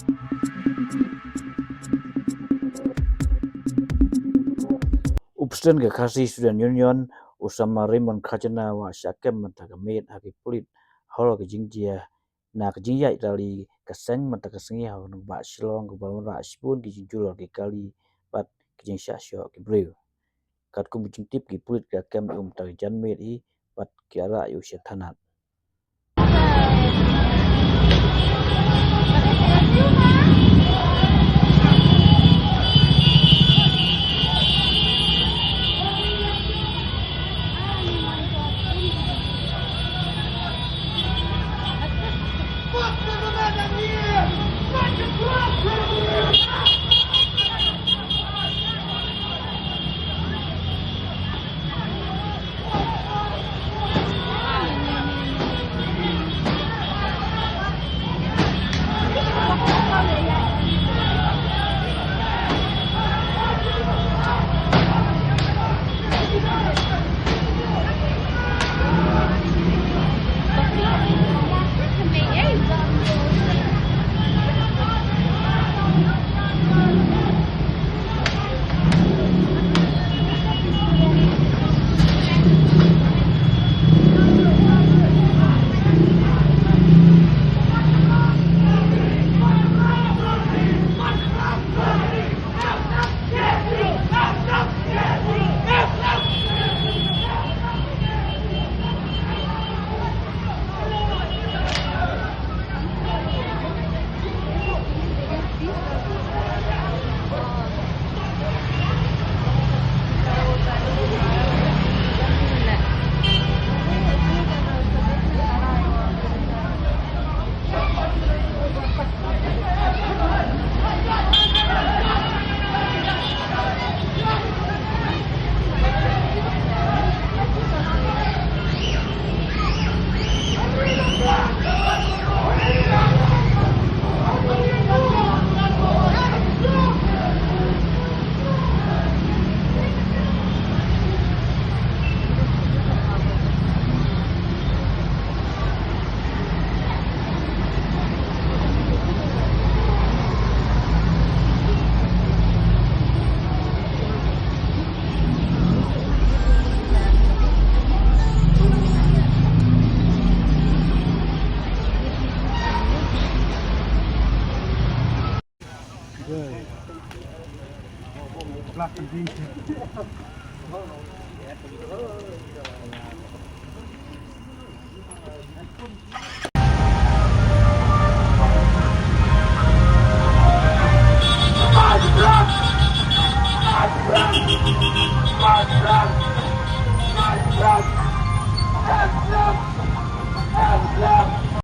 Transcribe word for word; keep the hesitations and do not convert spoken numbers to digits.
U President ka Khasi Student Union, u Samar Raymond Khajana, u la shah kem mynta ka miet ha ki pulit halor ka jingjia na ka jingïaid rally ka seng mynta ka sngi ha u nongbah Shillong, kaba wanrah shibun ki jingjulor ki kali bad ki jingshah shoh ki briew. Katkum ka jingtip, ki pulit ki la kem ïa u mynta ka janmiet hi bad ki la rah ïa u sha thanat.